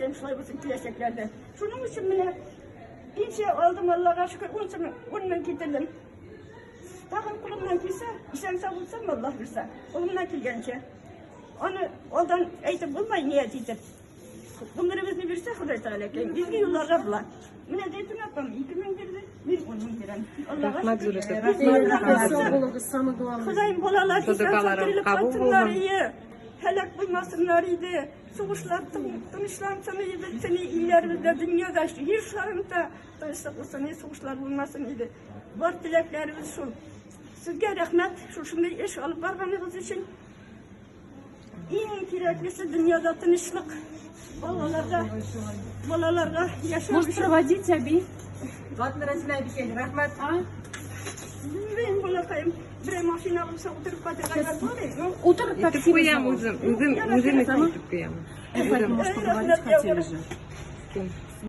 Аллакаем, шулай булсын киләчәкләрдә. Шуның өчен менә пенсия алдым, Аллага шөкер, 10 мең, 10 мең китердем. Тагын кулымнан килсә, исән сау булсам, Аллаһ бирсә, кулымнан килгәнчә. Аны алдан әйтеп булмай, ният итеп. Гомеребезне бирсә, Ходай Тәгаләкәем, изге юлларга була. Менә Зәйтүн апам 2000 бирде, мин 10 мең бирәм. Аллага Рәхмәт шөкер. зур итеп. Рәхмәт. Сау булыгыз, самое главное. Ходаем балалар исән сау Садакаларың терелеп кабул кайтсыннар булсын. ие. Һәлак булмасыннар иде. Сугышлар тынычлансын иде, бетсен илләребездә, дөньяда, җир шарында тынычлык булсын, сугышлар булмасын иде. Бар теләкләребез шул. Сезгә рәхмәт, шушындый эш алып барганыгыз өчен. Иң кирәклесе дөньяда тынычлык. Балаларга, балаларга яшәү Может, өчен. проводить, әби? Ладно, Рәсилә әбикәй, рәхмәт. А? Белмим, балакаем, берәр машина булса утырып кайтырга булмый. Ну, Утыр Итеп такси куям вызову. үзем, үзем, үзем итеп куям. Рәхмәт, может, поговорить хотели же. Кем?